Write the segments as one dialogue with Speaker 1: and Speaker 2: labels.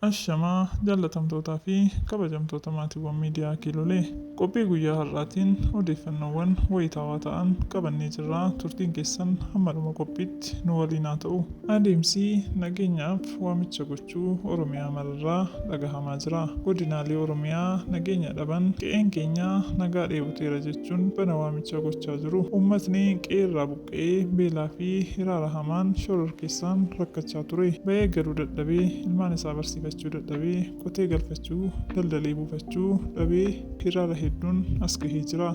Speaker 1: Ashamaa jaallatamtootaa fi kabajamtoota maatiiwwan miidiyaa Kiilolee, qophii guyyaa har'aatiin odeeffannoowwan wayitaawaa ta'an qabannee jirra. Turtiin keessan hamma dhuma qophiitti nu waliin haa ta'u. Adeemsi nageenyaaf waamicha gochuu Oromiyaa mararraa dhagahamaa jira. Godinaalee Oromiyaa nageenya dhaban qe'een keenya nagaa dheeboteera jechuun bana waamicha gochaa jiru. Uummatni qe'eerraa buqqa'ee beelaa fi hiraara hamaan shororkeessaan rakkachaa ture. Ba'ee galuu dadhabee, ilmaan isaa barsiifachuu dadhabee, qotee galfachuu, daldalee buufachuu dhabee hiraara hedduun as gahee jira.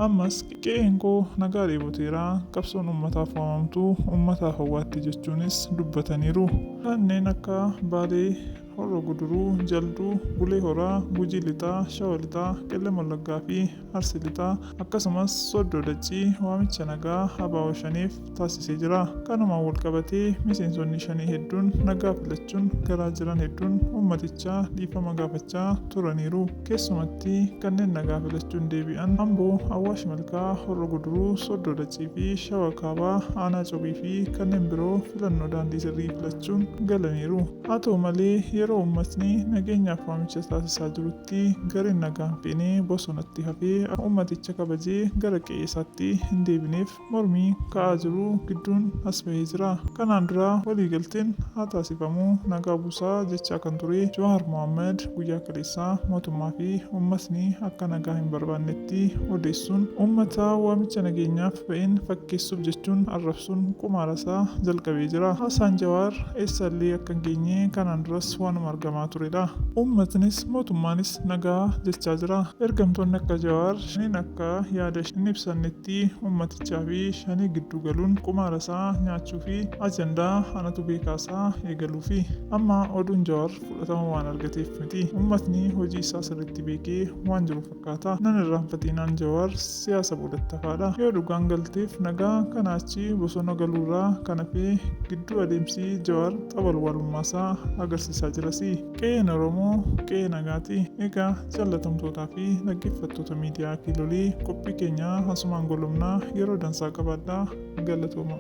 Speaker 1: Ammas qe'een koo nagaa dheeboteera, qabsoon uummataaf waamamtu uummataaf hawwaatti jechuunis dubbataniiru. Kanneen akka Baalee, Horro Guduruu, Jalduu, Bulee Horaa, Gujii Lixaa, Shawa Lixaa, Qellem Wallaggaa fi Arsi Lixaa akkasumas Sooddoo Daccii waamicha nagaa ABO Shaneef taasisee jira. Kanumaan walqabatee miseensonni Shanee hedduun nagaa filachuun garaa jiran hedduun uummatichaa dhiifama gaafachaa turaniiru. Keessumatti kanneen nagaa filachuun deebi'an Amboo, Awaash Malkaa, Horro Guduruu, Sooddoo Daccii fi Shawa Kaabaa, Aanaa Cobii fi kanneen biroo filannoo daandii sirrii filachuun galaniiru. Haa ta'u malee yeroo uummatni nageenyaaf waamicha taasisaa jirutti gareen nagaa hin feene bosonatti hafee uummaticha kabajee gara qe'ee isaatti hin deebineef mormii ka'aa jiru gidduun as bahee jira. Kanaan dura waliigalteen haa taasifamu, nagaa buusaa jechaa kan ture Jawaar Mohaammed guyyaa kaleessaa mootummaa fi uummatni akka nagaa hin barbaannetti odeessuun uummata waamicha nageenyaaf ba'een fakkeessuuf jechuun arrabsuun qumaara isaa jalqabee jira. Haasaan Jawaar eessallee akka hin geenye kanaan duras waanuma argamaa turedha. Uummatnis mootummaanis nagaa jechaa jira. Ergamtoonni akka Jawaar Shaneen akka yaada hin ibsannetti uummatichaa fi Shanee gidduu galuun qumaara isaa nyaachuu fi ajandaa anatu beekaa isaa eegaluufi. Amma oduun Jawaar fudhatama waan argateef miti. Uummatni hojii isaa sirriitti beekee waan jiru fakkaata. Nan irraanfatiinaan Jawaar siyaasa boodatti hafaadha. Yoo dhugaan galteef nagaa, kanaa achi bosona galuurraa kan hafe gidduu adeemsi Jawaar xabalwaalummaasaa agarsiisaa jirasi. Qe'een Oromoo qe'ee nagaati. Egaa jaallatamtootaa fi dhaggeeffattoota miidiyaa Kiilolee, qophii keenya asumaan golobnaa. Yeroo dansaa qabaadhaa. Galatooma.